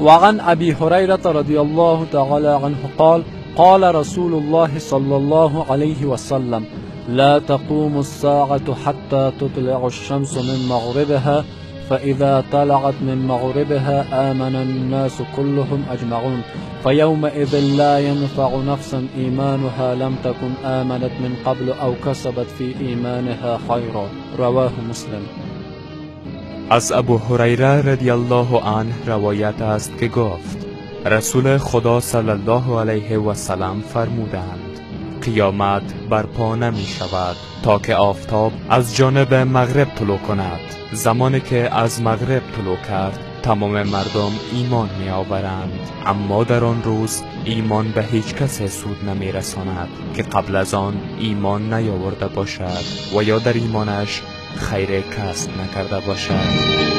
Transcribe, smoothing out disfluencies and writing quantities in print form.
وعن أبي هريرة رضي الله تعالى عنه قال: قال رسول الله صلى الله عليه وسلم: لا تقوم الساعة حتى تطلع الشمس من مغربها، فإذا طلعت من مغربها آمن الناس كلهم أجمعون، فيومئذ لا ينفع نفسا إيمانها لم تكن آمنت من قبل أو كسبت في إيمانها خيرا. رواه مسلم. از ابو هریره رضی الله عنه روایت است که گفت: رسول خدا صلی الله علیه و سلم فرمودند: قیامت برپا نمی شود تا که آفتاب از جانب مغرب طلوع کند. زمانی که از مغرب طلوع کرد، تمام مردم ایمان می آورند، اما در آن روز ایمان به هیچ کس سود نمی رساند که قبل از آن ایمان نیاورده باشد و یا در ایمانش خیر کسب نکرده باشد.